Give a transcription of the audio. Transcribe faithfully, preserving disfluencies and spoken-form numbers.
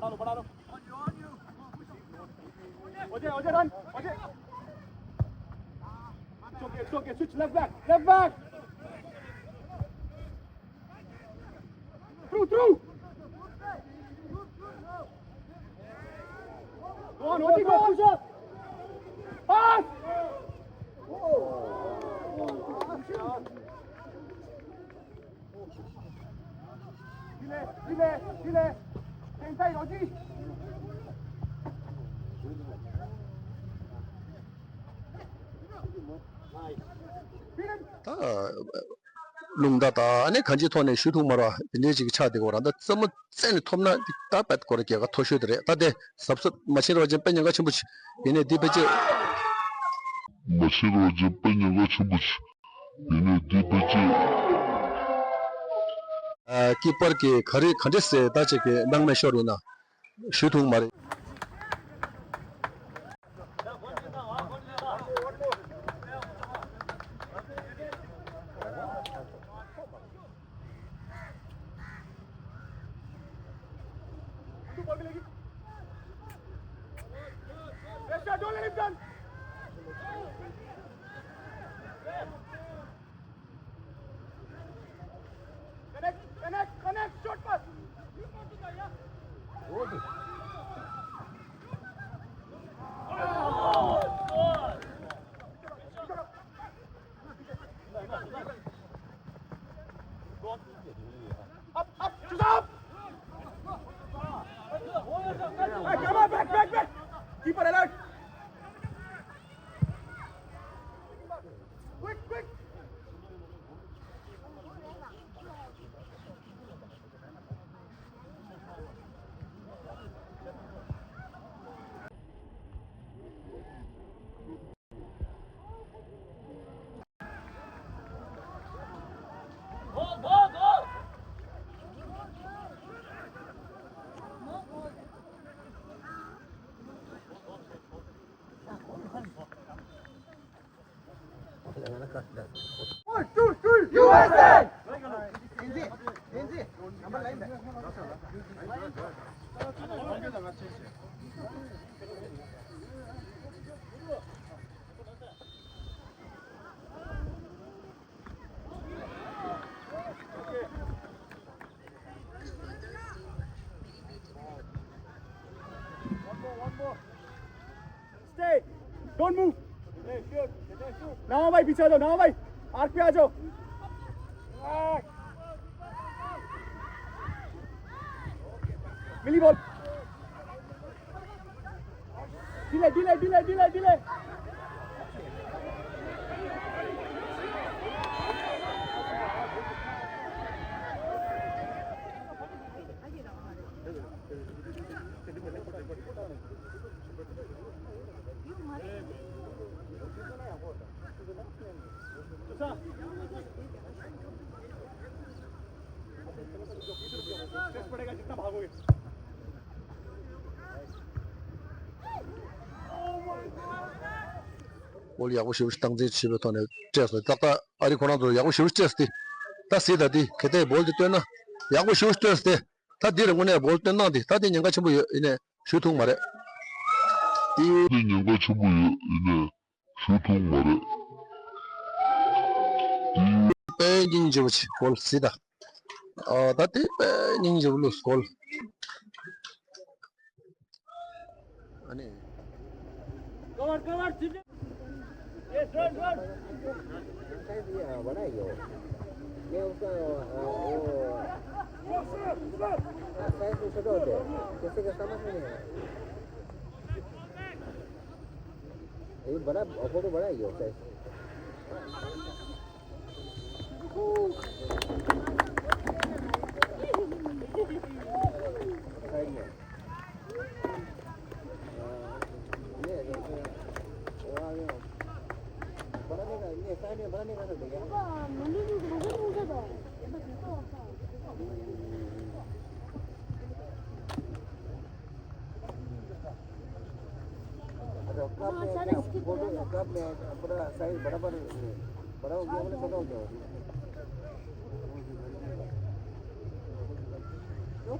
Bana lo, bana lo. Oje, Oje, run. Oje. It's okay, it's okay. Switch left back. Left back. Through, through. Go on, Oje, go on. Pass. Delay, delay, delay. Inside, Oji. ད་རླུང་རྟ་དང་ཨ་ནི་གང་ཅིའི་ཐོག་ནས་ཞུ་ཐུབ་མ་རེད་པ། དེ་འདྲའི་ཅིག་ཆགས་བསྡད་ཀྱི་ཡོད་རེད། ད་རྩེད་མོ་རྩེ་ནས་ཐོབ་ན་ད་དཔེ་སྐོར་རྒྱལ་ཁ་མཐོ་ཤོས་དེ་རེད། ད་དེ་གཟབ་གཟབ་མ་བྱེད་རོགས་བྱེད། དཔེ་ཉེན་ཁ་ཆེན་པོ་ཆེ། ཡིན་ནའི་འདི་ཕལ་ཆེར། མ་བྱེད་རོགས་བྱེད། དཔེ་ཉེན་ཁ་ཆེན་པོ་ཆེ། ཡིན་ནའི་འདི་ཕལ་ཆེར། ཀི་པར་གྱིས་ག་རེ་ག་འདྲས་ཟེར་ད་ཅིག་གི་སྣང་མེད་ཤོར་ཡོད་ན། ཞུ་ཐུབ་མ་རེད། Connect, connect, connect, short pass. Up, up, shoot up. Hey, come on, back, back, back. Keep it alert. Quick, quick. Stay. Don't move. नामा भाई पीछे आ जाओ, नामा भाई आर्क पे आ जाओ। मिली ball. Delay, delay, delay, delay, delay. ཨོལ་ཡག་པོ་ཞེ་པོ་ཞིག་སྟངས་འཛིན་བྱས་པའི་ཐོག་ནས་སྤྲད་སོང་། ཏག་ཏག་ཨ་རི་ཁོ་རང་ཚོ་ཡག་པོ་ཞེ་པོ་ཞིག་སྤྲད་སོང་སྟེ། ད་སྲིད་ད་དེ་གལ་ཏེ་བོལ་དེ་སྟོན་ན་ཡག་པོ་ཞེ་པོ་ཞིག་སྟོན་སོང་སྟེ། ད་འདི་རེད། དངོས་གནས་བོལ་སྟོན་སྟངས་དེ་ད་དེ་ཉེན་ཁ་ཆེན་པོ་ཡོད། ཡིན་ནའི་ཞུ་ཐུབ་མ་རེད། དེ་དེ་ཉེན་ཁ་ཆེན་པོ་ཡོད། ཡིན་ནའི་ཞུ་ཐུབ་མ་རེད། དེ་དཔེ་སྙིང་རྗེ་པོ་ཆེ་བོལ་སྲིད་ད། ཨ་ད་དེ་དཔེ་སྙིང་རྗེ་པོ་ལོས་བོལ། ཨ་ནི། cover cover चिल्ले। ये ड्रोन ड्रोन। साइज ये बड़ा ही हो। मैं उसका, अ, वो, साइज तो छोटा होता है, किसी का समझ में नहीं आया। ये बड़ा, फोटो बड़ा ही हो साइज। साइड में। अच्छा, कप में क्या? फोटो कप में पूरा साइज बराबर, बड़ा हो गया, बोले छोटा हो गया? क्यों?